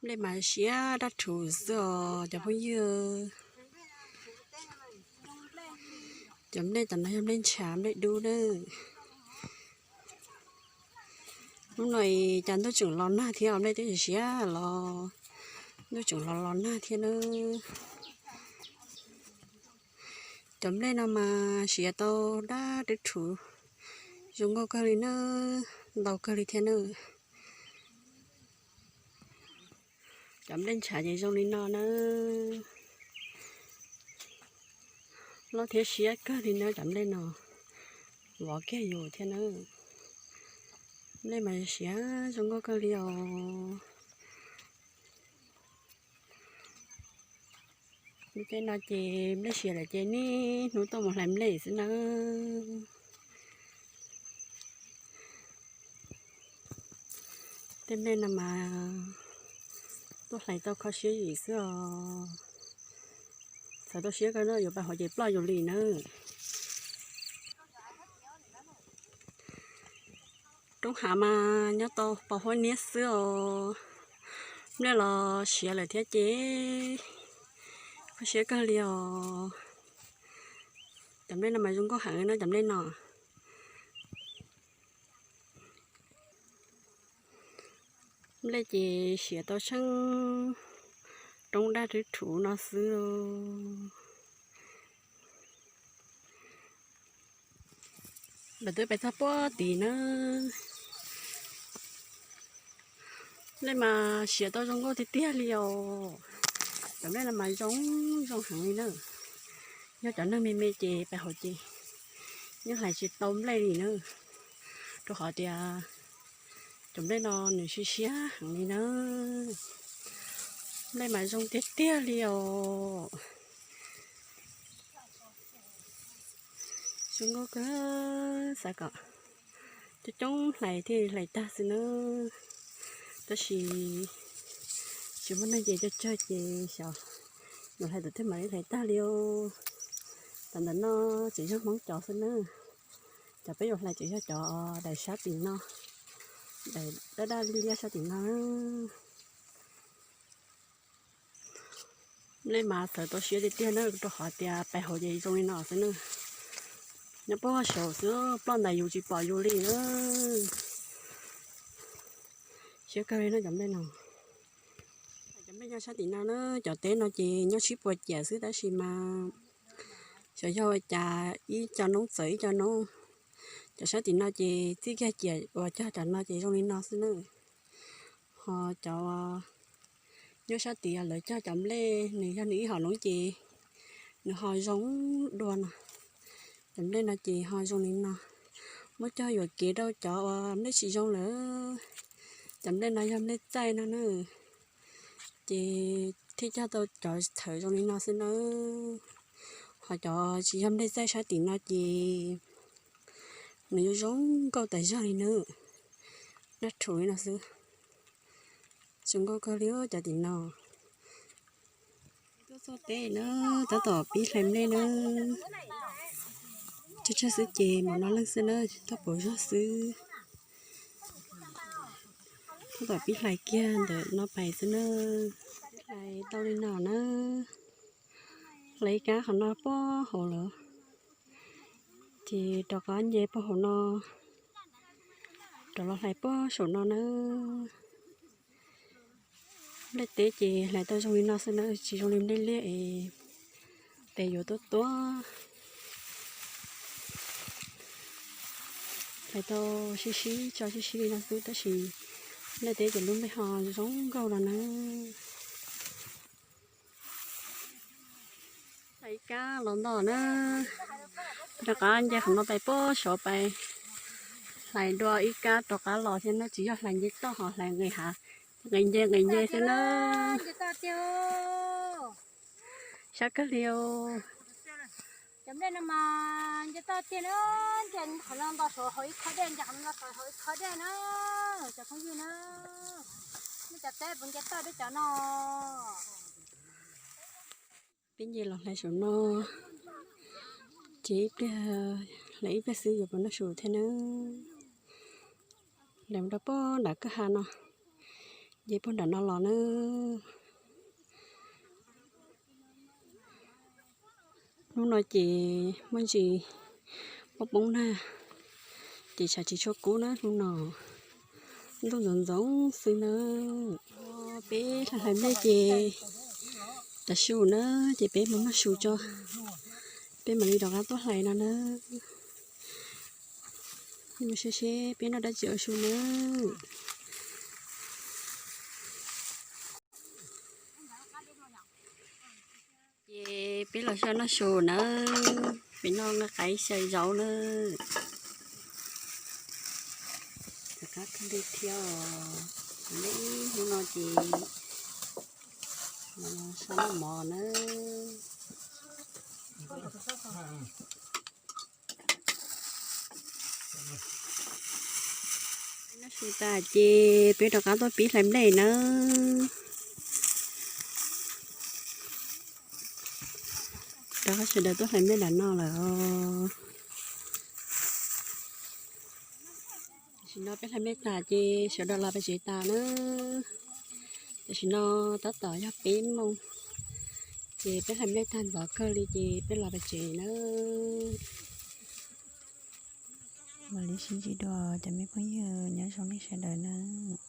Nplej mas siav dab rhuv xwb os cov phooj ywg. Cov nplej tam no yog nplej ntshav nplej dub na. Hnub no cas ntuj tseem los nag thiab, nplej twb siav los, ntuj tseem los los nag thiab na. Cov nplej no mas siav tau dab rhuv, zoo nkauj kawg li na, ntau kawg li thiab na. Cov nplej ntshav ces zoo li no na. Loj thiab siab kawg li na cov nplej no, vov kiag yus thiab na. Nplej mas siav zoo nkauj kawg li os. Tej no ces nplej siav lawm ces niaj hnub tuaj mus hlais nplej xwb na. Tej nplej no mas tuaj hlais tau kho siab zim xwb os. Txhawj tau siab kawg no yuav pais hauv ces ploj yus li na. Roob hav mas nyob tau pos huab niab xwb os. Nplej los siav lawm thiab ces kho siab kawg li os. Cov nplej no mas zoo nkauj heev no cov nplej no. Nplej ces siav tau tsheej roob dab rhuv no xwb. Lawv twb pais txog puag tid na. Nplej mas siav tau zoo nkauj tiag tiag li os. Cov nplej no mas zoo, zoo heev li na. Yog cov neeg me me ces pais hauv ces yeej hlais tsis tau nplej li na, rau qhov tias cov nplej no nws siav siab heev li na. Nplej mas zoo tiag tiag li os. Zoo nkauj kawg, xav kom coob coob hlais thiaj hlais tag xwb na. Tab sis tsis muaj neeg ces cog cog ces xyov yuav hlais tam twg mam li hlais tag li os. Tam ntawm no tseem yog Hmoob cov xwb na. Cov peb yuav hlais tseem yog cov daim sab tim no, daim dab dab liab liab sab tim no. Nplej mas txhawj tau siab tiag tiag na, rau qhov tias pais hauv ces zoo li no xwb na. Nyob puag saud xwb, ploj ntawd yus tsis pom yus li na. Siab kawg li no cov nplej no. Cov nplej nyob sab tim no na, cov teb no ces nyob sib puas ciam xwb tab sis mas xyov yog ua cas ib co noob txawv ib co noob. Cov sab tim no ces txij kiag ciam uas cog cov no ces zoo li no xwb na. Ho cov nyob sab tid lawv cog cov nplej nws yog nws ib hom noob ces nws ho zoo dua no. Cov nplej no ces ho zoo li no. Muab cog yuam kev rau cov uas nplej tsis zoo lawm. Cov nplej no yog nplej txaij no na, ces thiaj cog tau cov txhawv zoo li no xwb na. Ho cov tsis yog nplej txaij sab tim no ces nws yuav zoo nkauj tas zog li na, dab rhuv li no xwb. Zoo nkauj kawg li cov tim no. Tuaj txog teb na, tab tom pib hlais nplej na. Tsawg tsawg xwb ces mam no leej xwb na, tsis tau pauv zog xwb. Tab tom pib hlais kiag ntawm no pais xwb na. Hlais tau li no na. Hlais ib kab qhov no puag hauv lawm, ces rov qab nce puag hauv no, rov los hlais puag saum no na. Nplej teb ces hlais tau zoo li no xwb na, tsis zoo li nplej liab es tes yuav tuab tuab. Hlais tau sib sib tso sib sib li no xwb tab sis nplej teb ces lub nplej ho zoo nkauj no na. Hlais ib kab los ntog na, rov qab nce qhov no pais puag saud pais hlais dua ib kab rov qab los thiab na, tsis yog hlais nce toj ho hlais nqis hav, nqis nce nqis nce xwb na. Sab kawg li. Cov nplej no mas nce toj tiag na, nce qhov no nto saud hauv ib khob dej, nce qhov no nto saud hauv ib khob dej na, cov phooj ywg na. Nej cov teb puas nce toj deb cov no? Peb nce los hlais saum no, ces ib pliag hlais ib pliag xwb yuav puas noj su thiab na. Hlais mus rau puag nram kwj ha no, Ces puag nram no los na. Hnub no ces muaj ntsis poob poob nag, ces tshav tsis tshua kub na hnub no, ntuj ntxoov ntxoov xwb na. Peb hlais nplej ces tav su na, ces peb mus noj su tso, peb mam li rov qab tuaj hlais no na. Mus seb seb peb noj dab tsi ua su na. Ces peb los so noj su na, peb noj nqaij qaib xyaw zaub na. Rov qab kawg li thiab os. Hnub no ces so noj mov na. Noj su tas ces peb rov qab tuaj pib hlais nplej na. Rov qab sawv daws tuaj hlais nplej nram no lawm os. Tam sim no peb hlais nplej tas ces sawv daws los pem tsev tas na. Tam sim no tab tom yog peb moos, ces peb hlais nplej tag ntxov kawg li ces peb los pem tsev na. Mam li sib ntsib dua cov me phooj ywg, nyob zoo nej sawv daws nawb.